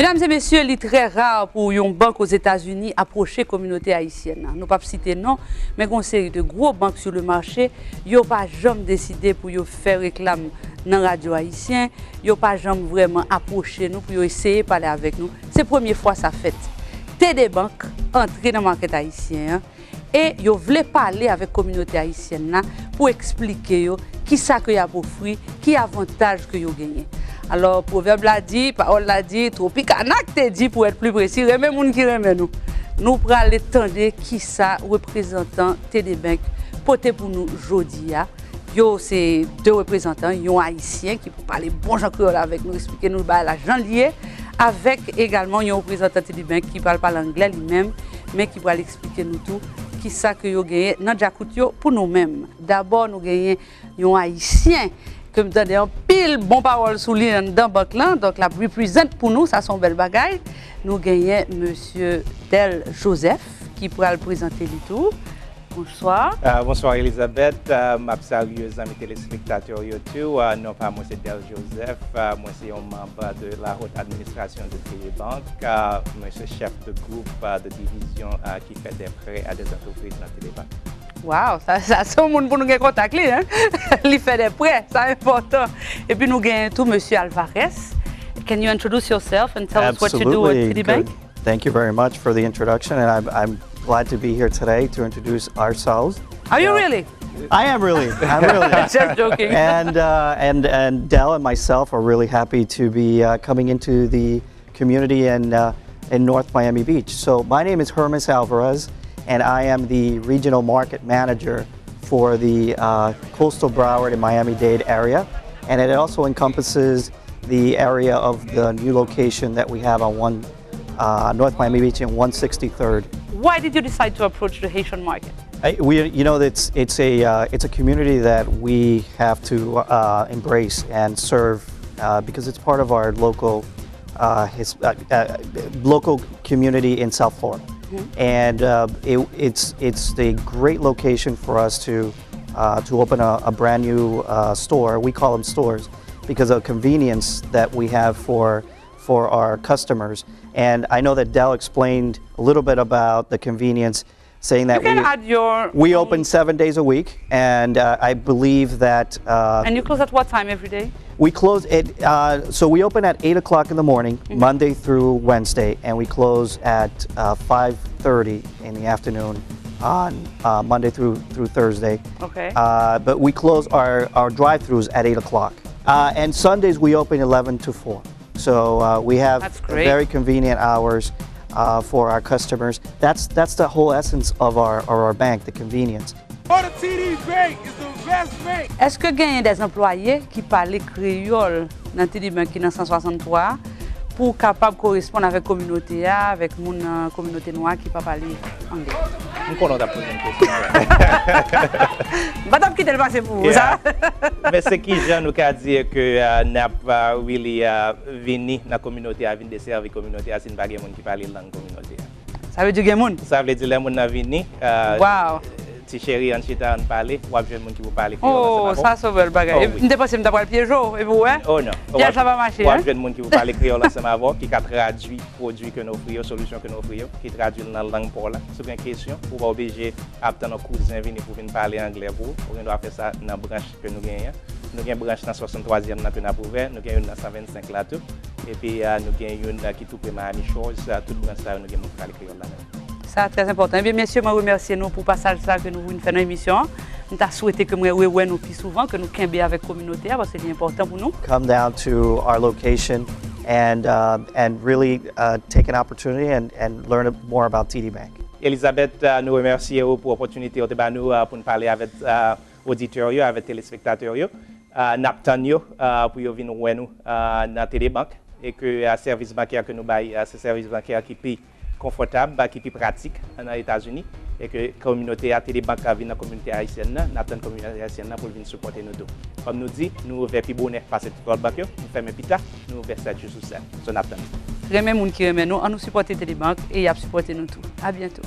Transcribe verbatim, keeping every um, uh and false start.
Medam e mesye, li trè ra pou yon bank Ozetazini apwoche kominote ayisyèn nan. Nou p ap site non, men gen yon seri de gwo bank sou le mache, yo pa janm deside pou yo fè reklam nan radyo ayisyen, yo pa janm vrèman apwoche nou pou yo eseye pale avèk nou. Se premye fwa sa fèt. T D Bank antre nan makèt ayisyen an, e yo vle pale avèk kominote ayisyèn la pou eksplike yo kisa ke y ap ofri, ki avantaj ke yo genyen. Alò, pwovèb la di, pawòl la di, Tropicana k te di, pou èt pli presi, renmen moun ki renmen nou. Nou prale tande kisa reprezantan T D Bank pote pou nou jodi a. Yo se de reprezantan, yon ayisyen ki pou pale bon jan kreyòl avèk nou, eksplike nou bagay la jan l ye, avèk egalman yon reprezantan T D Bank ki pral pale anglè li menm, men ki pral eksplike nou tou kisa ke yo genyen nan djakout yo pou nou menm. Dabò, nou genyen yon ayisyen ke m tande anpil bon pawòl sou li anndan bank lan, donk l ap represent pou nou, sa se yon bèl bagay. Nou genyen mesye Del Joseph ki pral prezante li tou. Bonswa. Ah, bonswa, Elizabeth. Ah, m ap salye zanmi telespektatè yo tou. Ah, non pa mwen se Del Joseph. Ah, mwen se yon manm de la haute administration de Télébank. Ah, mwen se chèf de group, ah, de divizyon, ah, ki fè des prêts à des entreprises nan Télébank. Wow, sa, sa se yon moun pou nou gen kontak li, hein? Li fè des prêts, sa enpòtan. Epi nou genyen tou mesye Alvarez. Can you introduce yourself and tell us what you do at Absolutely. T D Bank? Good. Thank you very much for the introduction, and I'm, I'm glad to be here today to introduce ourselves. Are you Well, really? I am really. I'm really. Just joking. And, uh, and, and Del and myself are really happy to be, uh, coming into the community in, uh, in North Miami Beach. So my name is Hermes Alvarez, and I am the regional market manager for the, uh, coastal Broward and Miami-Dade area. And it also encompasses the area of the new location that we have on one, uh, North Miami Beach and one sixty-third. Why did you decide to approach the Haitian market? I, we, you know, it's, it's a, uh, it's a community that we have to, uh, embrace and serve, uh, because it's part of our local, uh, his-, uh, uh, local community in South Florida. Mm-hmm. And, uh, it, it's, it's a great location for us to, uh, to open a, a brand new, uh, store. We call them stores because of convenience that we have for, for our customers. And I know that Del explained a little bit about the convenience, saying You that can we, add your we own open seven days a week, and, uh, I believe that, uh, And you close at what time every day? We close at, uh, so we open at eight o'clock in the morning, Mm-hmm. Monday through Wednesday, and we close at, uh, five thirty in the afternoon on, uh, Monday through, through Thursday. Okay. Uh, but we close our, our drive-thrus at eight o'clock. Uh, and Sundays we open eleven to four. So, uh, we have That's great. very convenient hours, uh, for our customers. That's, that's the whole essence of our, of our bank, the convenience. For the T D Bank is the best bank. Èske genyen dè anplwaye ki pale kreyòl nan T D Bank ki nan san swasanntwa a pou kapab koresponn avèk kominote a, avèk moun nan kominote nwa ki pa pale anglè? M konnen w t ap poze m kesyon sa. M pa t ap kite l pase pou ou, sa. Yeah. Men se ki jan nou ka di ke, uh, n ap, uh, really, uh, vini nan kominote a, vin desèvi kominote a, si n pa gen moun ki pale lang kominote a? Sa vle di gen moun? Sa vle di lè moun nan vini, uh, Wow. Ti cheri, ann chita, ann pale, w ap jwenn moun ki pou pale kreyòl ansanm avè w. Oh, sa se yon bèl bagay. Oh, wi. M te panse m ta pral pyeje w, epi w wè, Oh, non. Pyèj la pa mache, hein? W ap jwenn moun ki pou pale kreyòl ansanm avè w, ki ka tradui pwodui ke n ofri yo, solisyon ke n ofri yo, ki tradui l nan lang pa w la. Si w gen kesyon, ou pa oblije ap tann yon kouzen vini pou vin pale anglè pou ou. Ou gen dwa fè sa nan branch ke nou genyen an. Nou gen branch nan swasanntwazyèm nan ke n ap ouvè, nou gen youn nan san vennsenk la tou. Epi, ah, nou gen youn, ah, ki tou pre Miami Shores, ah, tout branch sa yo, nou gen moun ki pale kreyòl ladan yo. Sa trè enpòtan. Ebyen, mesye, mwen remèsye nou pou pasaj sa ke nou vin fè nan emisyon an. M ta swete ke mwen rewè nou pi souvan, ke nou kenbe avèk kominote a, paske li enpòtan pou nou. Come down to our location and, uh, and really, uh, take an opportunity and, and learn more about T D Bank. Elizabeth, uh, nou remèsye w pou opòtinite w te ba nou, uh, pou n pale avèk, uh, oditè yo, avèk telespektatè yo. Uh, n ap tann yo, uh, pou yo vin wè nou, uh, nan T D Bank. E ke, uh, sèvis bankè ke nou bay, uh, se sèvis bankè ki pi konfòtab, ki pi pratik nan Etazini, e ke kominote a, T D Bank ka vin nan kominote ayisyèn nan, n ap tann kominote ayisyèn nan pou l vin sipòte nou tou. Kòm nou di, nou ouvè pi bonè pase tout lòt bank yo, nou fèmen pi ta, nou ouvè sèt jou sou sèt. So, n ap tann nou. Renmen moun ki renmen nou, ann nou sipòte T D Bank e y ap sipòte nou tou. A byento.